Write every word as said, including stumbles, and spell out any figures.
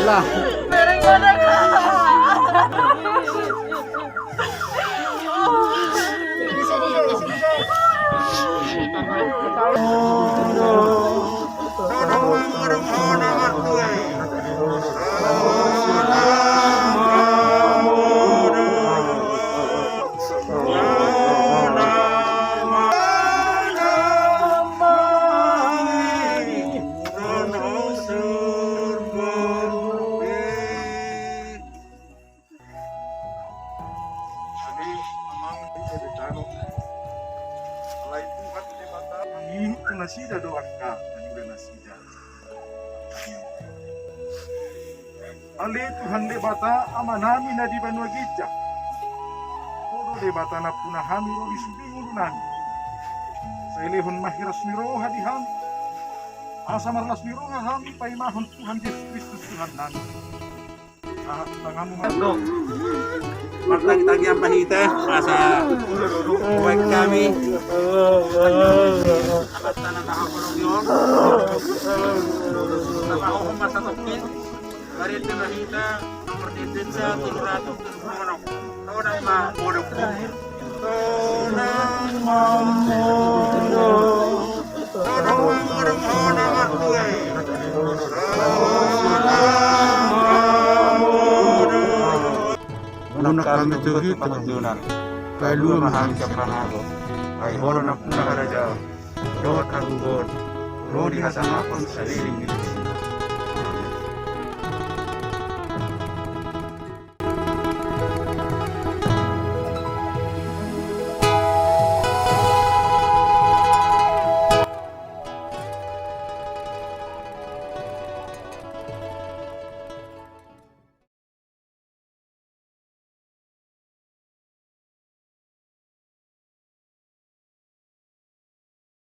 Lah. Jadi, amang di Debata, alai Tuhan Debata mangihut tu nasida do angka na niula nasida. Ale Tuhan Debata, Amanami na di banua ginjang, Ho do Debata nampuna hami ro di sude ngolunami. Sai lehon ma hiras ni roha di hami, asa marlas ni roha hami paimahon Tuhan Jesus Kristus Tuhannami. Aha, tanganmu, Mas. Martangi-tangi ma hita, asa baen hami. Aha, tangan, aha, kolong yon. Tangan, aha, masa tokin. Marende ma hita, nomor di pizza, tolu ratus, tolu puluh enam. Tonang ma modom. Tonang ma modom. Tonang ma modom, tonang ma modom. Tonang ma modom. Unang hami tu hita. Palua ma hami sian pangago. Ai Ho do nampuna harajaon dohot hagogoon, ro di hasangapon saleleng ni leleng.